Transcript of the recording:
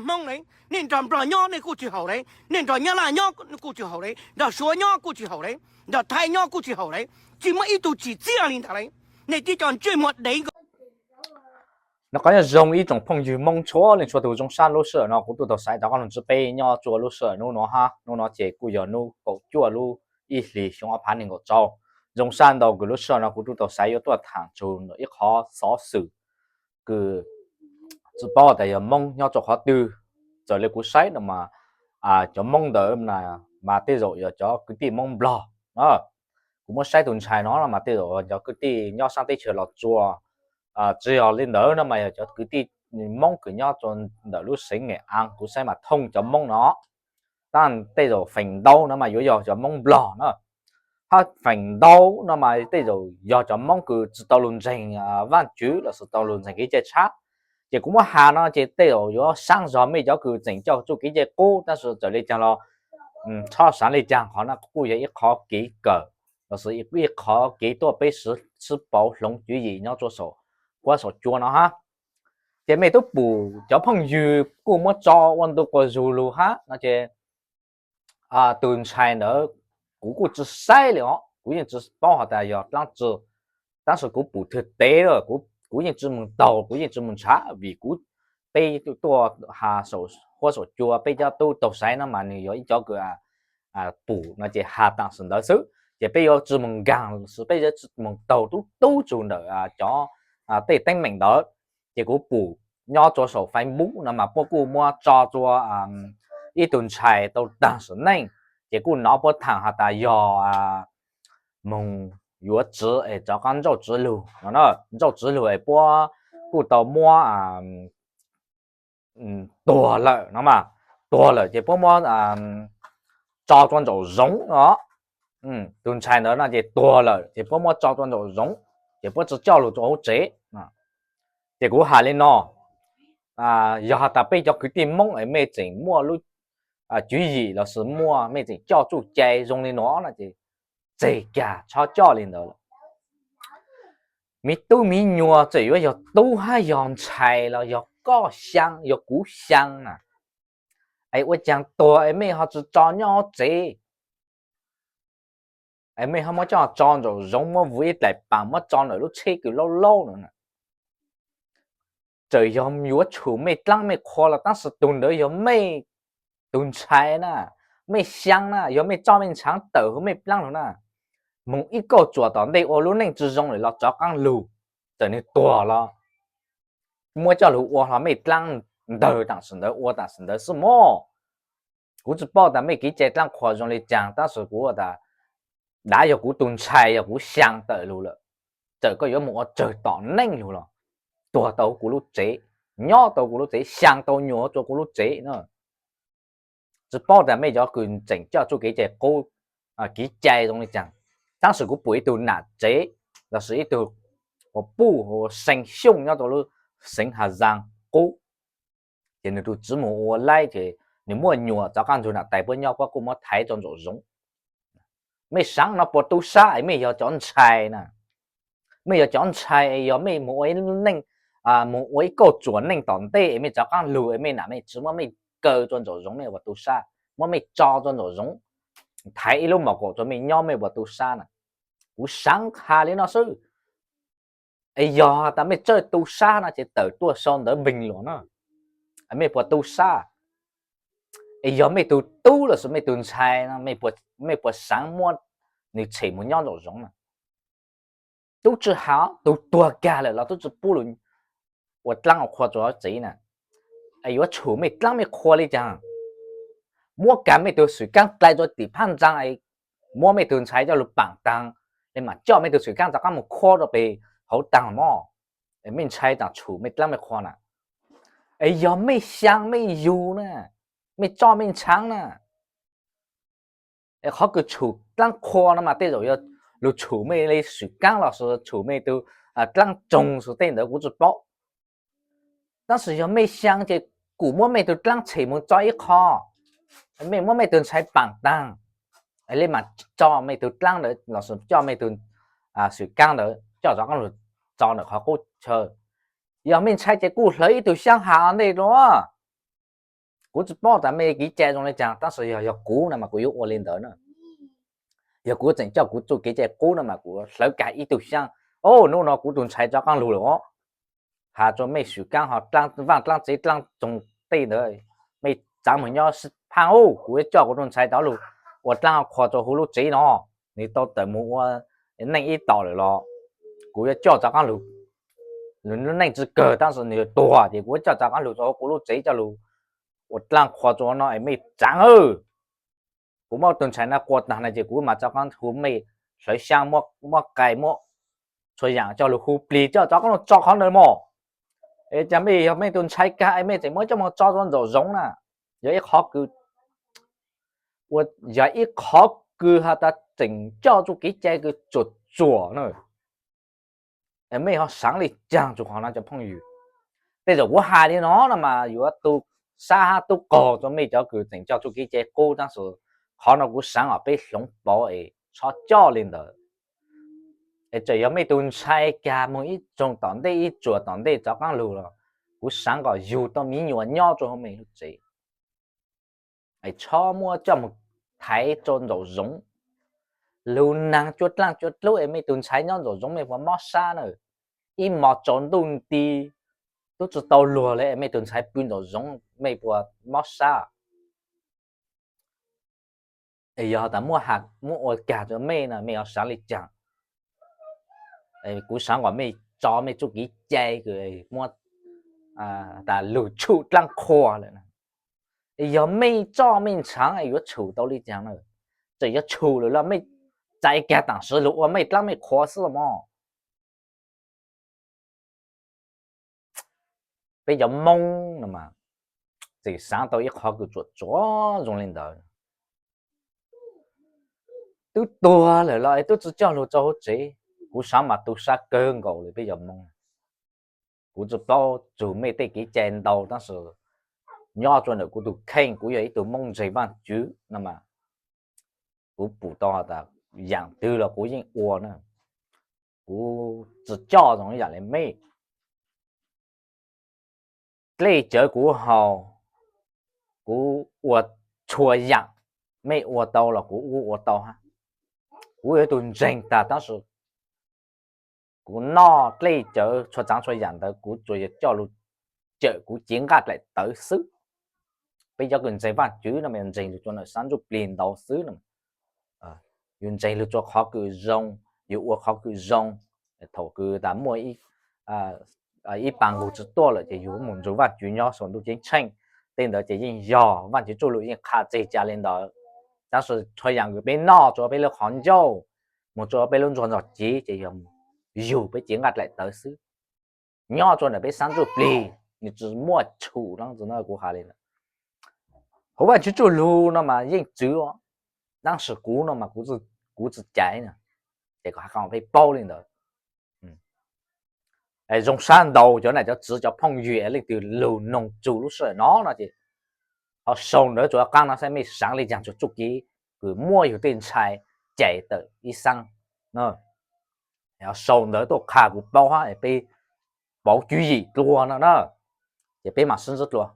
Hmoob le, nej nrog Nplog nyob nej kuj tsis haum le, nej nrog Nyab Laj nyob kuj tsis haum le, nrog Suav nyob kuj tsis haum le, nrog Thaib nyob kuj tsis haum le, tsis muaj ib tug tsim txiaj li ntawd le. Nej tib co ntsej muag dev nkaus. Nyob zoo ib tsoom phooj ywg Hmoob txhua leej txhua tus, zoo sab lub sij hawm no kuv tuaj tau xaiv rov qab los ntsib peb nyob tsua lub sij hawm hnub no hab. Hnub no ces kuj yog hnub kaum cuaj lub ib hlis xyoo ob phav nees nkaum rau. Zoo sab ntau kws lub sij hawm no kuv tuaj tau xaiv yuav tuaj tham txug ib qhov xov xwm kws tsis paub tas yog Hmoob nyob rau qhov twg. Txawm li kuv saib no mas cov Hmoob ntawd mas tej zaum yog cov kwv tij Hmoob Nplog. Kuv muab saib tus ntxhais no mas tej zaum cov kwv tij nyob sab teb chaws Los Tsuas. Tsis yog li ntawd no mas yog cov kwv tij Hmoob kws nyob rau ntawm lub xeev Nes As, kuv saib mas thooj cov Hmoob no. Tab tej zaum feem ntau no mas yuav yog cov Hmoob Nplog na. Hab feem ntau no mas tej zaum yog cov Hmoob kws tsis tau lug ntseeg Vaajtswv lossis tau lug ntseeg kev cai tshab. Ces kuv muab has no ces tej zaum yuav sab zog mej cov kws tseem coj txuj kev cai qub, tab sis txawm li caag los txhob xaav li caag, qhov no kuj yog ib qhov kev kawm lossis ib qhov kev tuaj peb sib pauv hloov tswv yim nyob rua saum huab saum cua no hab. Ces mej tub pum cov phooj ywg kuj muab tso ua ntu quas zug lug hab no ces tus ntxhais ntawd kuv kuj tsis saib li os, kuv yeej tsis paub has tas yog dlaab tsi, tab sis kuv pum thwg tev lawm, kuv yeej tsis moog taug, kuv yeej tsis moog ntshav vim kuv, peb tuaj has saum huab saum cua peb cov tub taug saib no mas nwg yog ib cov kws pum no ces has taam sim ntawd xwb, ces peb yuav tsis moog nkaag lossis peb yuav tsis moog taug tub tub txug ntawm cov tej teeb meem ntawd. Ces kuv pum nyob rua saum Facebook no mas puab kuj muab tso rua ib tug ntxhais tau taag sim neej, ces kuj nov puab thaam has tas yog moog yuav txiv es rov qaab ntsauj txiv lug no, ntsauj txiv lug es puab kuj tau muab tuag lawm no mas, tuag lawm ces puab muab tso rua nraum zoov no. Tus ntxhais ntawd no ces tuag lawm ces puab muab tso rua nraum zoov, ces puab tsi coj lug rua huv tsev. Ces kuv has li no, yog has tas peb cov kwv tij Moob es mej tseem muaj lub tswv yim lossis muaj mej tseem coj txuj cai zoo li no no ces tseg kag txhob coj li ntawd lawm. Miv tub miv nyuas txawm yuav yog tub hab yog ntxhais los yog koj xyaa yog kuv xyaa na, es ua caag tuag es mej ho tsi tso nyob huv tsev, es mej ho muab coj tso nraum zoov muab vuv ib dlaim paam muab tso ntawm lub tsheb kws laub laub no na. Txawm yog yuav tshum mej dlaab mej qhua los tab sis tug ntawd yog mej tug ntxhais na, mej xyaa na, yog mej tso mej ntxhaav tawm huv mej dlaab lug na, moog ib kauj tsuam tom ntej ua lub neej tsi zoo lawm los rov qaab lug, txawm nwg tuag los muab coj lug ua hlo mej dlaab ntawg taam sim ntawd ua taam sim ntawd xwb mog. Kuv tsi paub tas mej kev cai dlaab qhua zoo li caag tab sis kuv tas dav yog kuv tug ntxhais yog kuv xyaa tawm lug lawm, txawm koj yuav moog ua tsawg tom neej lug los tuag tau kuv lub tsev, nyob tau kuv lub tsev, xyaa tau nyuas rua kuv lub tsev na. Tsi paub tas mej cov kws tseem coj txuj kev cai qub, kev cai zoo li caag, tab sis kuv pum ib tug nam tsev lossis ib tug uas puj uas see xyooj nyob rua lub xeev Has Zaas qub, ces nwg tug txiv moog ua laib ces nwg muaj nyuam rov qaab nrug nam tais puab nyob puab kuj muab thaiv rua nraum zoov. Mej xaav no puas tu sab es mej yog cov ntxhais na, mej yog cov ntxhais es yog mej moog ua ib neej, moog ua ib kauj tsuam neej tom ntej es mej rov qaab lug es mej nam mej tsi muab mej kaw rua nraum zoov mej puas tu sab, muab mej tso rua nraum zoov, thaiv ib lub mom kaum rua mej nyob mej puas tu sab na. Kuv xaav has li no xwb. Es yog tas mej txawj tu sab no ces tawm tuaj sau ntawv npeeg luas na, mej puas tu sab? Es yog mej tug tub lossis mej tug ntxhais no, mej puas xaav muab nwg tshem moog nyob nraum zoov na? Tub tsi has, tug tuag kag lawm los tub tsi pub lug ua dlaab ua qhua rua tsev na. Es yuav tshum mej dlaab mej qhua li caag? Muab kag mej tug xwm kaab dlai rua tim phab ntsaa, muab mej tug ntxhais coj lug paam taag, le maam coj mej tug xwm kaab rov qaab moog khuab rua peg hauv taag mog. Es mej ntxhais taam tshum mej dlaab mej qhua na? Es yog mej xyaa mej yug na, mej tso mej ntxhaav na, es qhov kws tshum dlaab qhua no mas tej zaum yog lug tshum mej le xwm kaab lossis tshum mej tug dlaab tsoog xwb, tej ntawd kuv tsi paub. Tab sis yog mej xyaa ces kuas muab mej tug dlaab tshem moog tso ib qho, mej muab mej tug ntxhais paam taag, le maam tso mej tug dlaab ntawd lossis coj mej tug xwm kaab ntawd coj rov qaab lug tso ntawm qhov qub chaw. Yog mej ntxhais ces kuj hlawv ib tug xyaab has ua ntej dlua. Kuv tsis paub tas mej kev cai zoo li cas, tab sis yog, yog kuv no mas kuv yuav ua li ntawd na. Yog kuv tseem coj kuv txuj kev cai qub no mas kuv hlawv kag ib tug xyaab. Au, hnub no kuv tus ntxhais rov qaab lug lawm os. Has rua mej swm kaab ho vaaj dlaab tsev dlaab tsoog tej ntawd, mej txaav moog nyob sib phaaj. Au, kuv yuav coj kuv tus ntxhais rov lug ua dlaab qhua rua huv lub tsev no. Nwg tau tawm moog ua neej ib tom lawm los kuv yuav coj rov qaab lug. Nwg lub neej tsis kawg tab sis nwg tuag ces kuv yuav coj rov qaab lug rua huv kuv lub tsev coj lug ua dlaab qhua rua no es mej txaav. Kuv muab tus ntxhais no qua taag na ces kuv mam rov qaab hu mej hlawv xyaab, muab qai, muab txhua yaam coj lug hu plig coj rov qaab lug tso qhov ntawd mog. Es cas mej yog mej tus ntxhais kag es mej tseem muab coj moog tso rua ntsaum zoov na? Yog ib qhov kws, ua, yog ib qhov kws has tas tseem coj txuj kev cai kws txuam txuam na. Mej ho saav le caag rua qhov no cov phooj ywg? Tej zaum kuv has li no no mas yuav tu sab hab tub qaug rua mej cov kws tseem coj txuj kev cai qub, tab sis qhov no kuv saav kom peb hloov pauv es txhob coj li ntawd. Es txawm yog mej tus ntxhais kag moog ib tsoog tom ntej ib tsuam tom ntej rov qaab lug los kuv saav kom yug tau miv nyuas nyob rua huv mej lub tsev. Es txhob muab coj moog thaiv rua ntsaum zoov, lug naag cua dlaaj cua dlub es mej tus ntxhais nyob ntsaum zoov mej puas mob sab na? Ib mos tsaus ntuj nti tub tsi tau luag le es mej tus ntxhais pw ntsaum zoov mej puas mob sab? Es yog tas muab ua kag rua mej no mej ho saav le caag? Kuv saav kom mej tso mej txuj kev cai kws muab tas lug tshum dlaab qhua lawm na. Es yog mej txoj mej ntxhaav es yuav tshum tau le caag na? Txawm yuav tshum lawm los mej txais kag taam sim lug ua mej dlaab mej qhua xwb los mog. Peb cov Moob no mas tseem saav tau ib qhov kws txuam txuam zoo le ntawd. Twb tuag lawm los es tub tsi coj lug rua huv tsev, kuv saav mas tu sab kawg nkaus le peb cov Moob. Kuv tsi paub txug mej tej kev cai ntau tab sis nyob rua ntawm kuv tug kheej, kuv yog ib tug Moob ntseeg Vaajtswv no mas kuv pum tau tas yaam twg los kuv yeej ua na. Kuv tsi coj zoo yaam le mej. Dlej cawv kuv haus, kuv ua txhua yaam, mej ua tau los kuv ua tau hab. Kuv yog ib tug ntseeg tag tab sis kuv noj dlej cawv txhua txaav txhua yaam ntawd kuv tsuas yog coj lug cawm kuv cev nqaj dlaim tawv xwb. Peb cov kws ntseeg Vaajtswv no mas yog ntseeg lug rua ntawm sab ntsuj plig ntau xwb no. Yug ntseeg lug rua qhov kws zoo, yug ua qhov kws zoo. Thaum kws tas muaj ib pas nqug tsi tuaj lawm ces yug mus nrug Vaajtswv nyob saum ntuj ceeb tsheej. Tej ntawd ces yeej yog Vaajtswv txuj lug yeej qha tseg ca le ntawd. Tab sis txhua yaam kws peb noj rua peb lub qhov ncauj, mus rua peb lub ntsuag ntxog civ ces yog yug peb cev nqaj dlaim tawv xwb. Nyob rua ntawm peb sab ntsuj plig, nws tsi muaj tshum dlaab tsi no kuv has le ntawd. Huv Vaajtswv txuj lug no mas yeej txwv, tab sis kuv no mas kuv tsi caiv na. Ces kom has qha peb paub le ntawd. Zoo sab ntau cov nam cov txiv cov phooj ywg leej twg lug noog txug lub sij hawm no no ces ho sau ntawv rua qaab no saib mej saav le caag rua txuj kev kws muab yug tej ntxhais cais tawm ib xaab. Ho sau ntawv tuaj qha kuv paub hab peb pauv tswv yim dlua no na. Ces peb mam sib ntsib dlua.